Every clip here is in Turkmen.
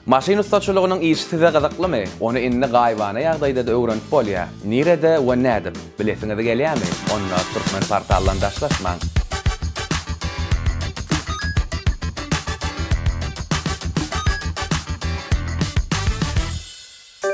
Maşyn ussaçylygynyň işi size gyzyklymy? Ony indi gaýybana ýagdaýda-da öwrenip bolýar. Nirede we nädip? Bilesiňiz gelýärmi? Onda Türkmenportaldan daşlaşmaň!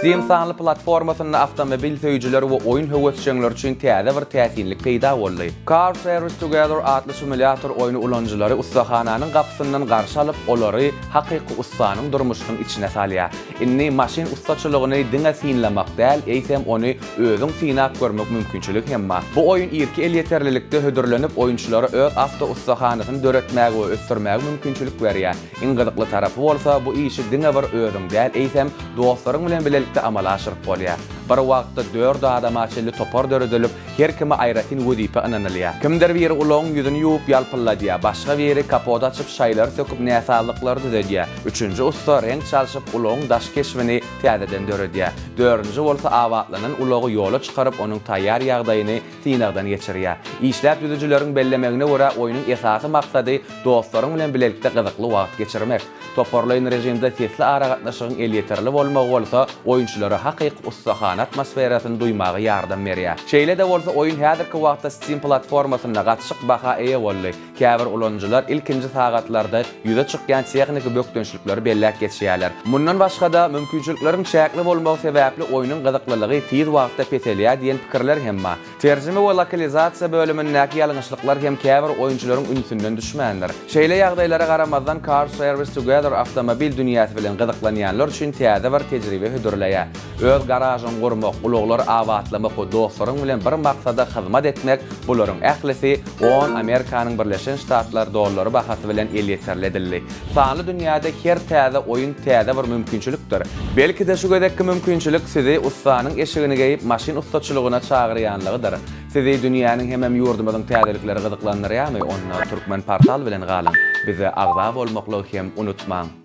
Steam sanly platformasynda awtomobil söýüjiler we oýun höwesjeňleri üçin täze bir täsinlik peýda boldy. Car Service Together atly simulýator oýny ulanyjylary ussahananyň gapysyndan garşy alyp, olary hakyky ussanyň durmuşynyň içine salýar. Indi maşyn ussaçylygyny diňe synlamak däl, eýsem ony özüň synap görmek mümkinçiligi hem bar. Bu oýun irki elýeterlilikde hödürlenip, oýunçylara öz awto-ussahanasyny döretmäge we ösdürmäge mümkinçilik berýär. Iň gyzykly tarapy bolsa, bu işi diňe bir özüň däl, eýsem, dostlaryň bilen bilelikde amala aşyryp bolýar. Bir wagtda dört adama çenli topar döredilip, her kime aýratyn wezipe ynanylýar. Kimdir biri ulagyň ýüzüni ýuwup ýalpylladýar, başga biri kapot açyp şaýlary söküp näsazlyklary düzedýär, üçünji ussa reňk çalşyp ulagyň daş keşbini täzeden döredýär, dördünji bolsa abatlanan ulagy ýola çykaryp onuň taýýar ýagdaýyny synagdan geçirýär. Işläp düzüjileriň bellemegine görä, oýnuň esasy maksady dostlaryň bilen bilelikde gyzykly wagt geçirmek. Toparlaýyn režimde sesli aragatnaşygyň elýeterli bolmagy bolsa oýunçylara hakyky ussahana atmosferasyny duýmaga ýardam berýär. Şeýle-de bolsa, oýun häzirki wagtda Steam platformasynda gatyşyk baha eýe boldy. Käbir ulanyjylar ilkinji sagatlarda ýüze çykýan tehniki bökdençlikleri belläp geçýärler. Mundan başga-da, mümkinçilikleriň çäkli bolmagy sebäpli oýnuň gyzyklylygy tiz wagtda peselýär diýen pikirler hem bar. Terjime we lokalizasiýa bölümindäki ýalňyşlyklar hem käbir oýunçylaryň ünsünden düşmändir. Şeýle ýagdaýlara garamazdan, Car Service Together awtomobil dünýäsi bilen gyzyklanýanlar üçin täze bir tejribe hödürleýär. Öz garažyňy gurmak, ulaglary abatlamak we dostlaryň bilen bir maksada hyzmat etmek, bularyň ählisi on Amerikanyň Birleşen Ştatlar dollary bahasy bilen elýeterli edildi. Sanly dünýäde her täze oýun täze bir mümkinçilikdir. Belki-de şu gezekki mümkinçilik sizi ussanyň eşigini geýip maşyn ussaçylygyna çagyrýanlygydyr. Sizi dünýäniň hemem ýurdumyzyň täzelikleri gyzyklandyrýarmy? Onda Türkmenportal bilen galyň! Bize agza bolmaklygy hem unutmaň!